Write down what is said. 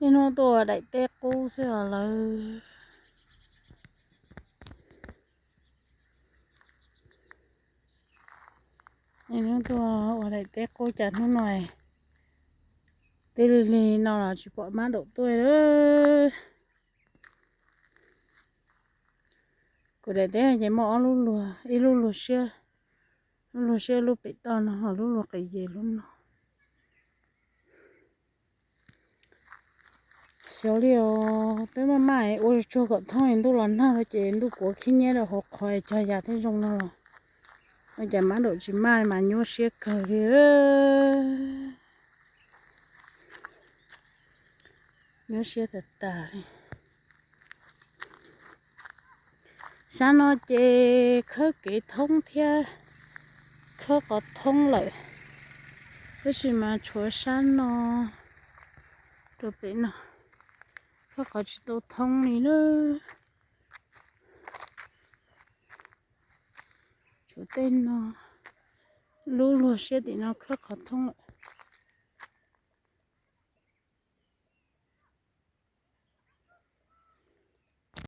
Niaj hnub tuaj ua daim teb qub xwb os lawv. Niaj hnub tuaj ua daim teb qub cas hnub no twb lig lig no los tsis pom Mab Daum tuaj lawm. Kuv daim teb ces muaj ob lub luag, ib lub luag siab, lub luag siab lub pem toj no, ho lub luag qis ces lub no. Xyov li os, twb maj maj ua tsuag kom thoob es ntuj los nag ces ntuj kuav khib nyiab rau hauv qhov cog yas thiaj zoo no los. Ua cas Mab Daum tsis maj mas nyuaj siab kawg li. Nyuaj siab tas tas li. Sab no ces khawb kev thoob thiab khawb qhov thoob lawm, tab sis mas tshuav sab no rau pem no khawb qhov tsis tau thoob li na. Tshuav tej no, lub luag siab tim no khawb qhov thoob lawm.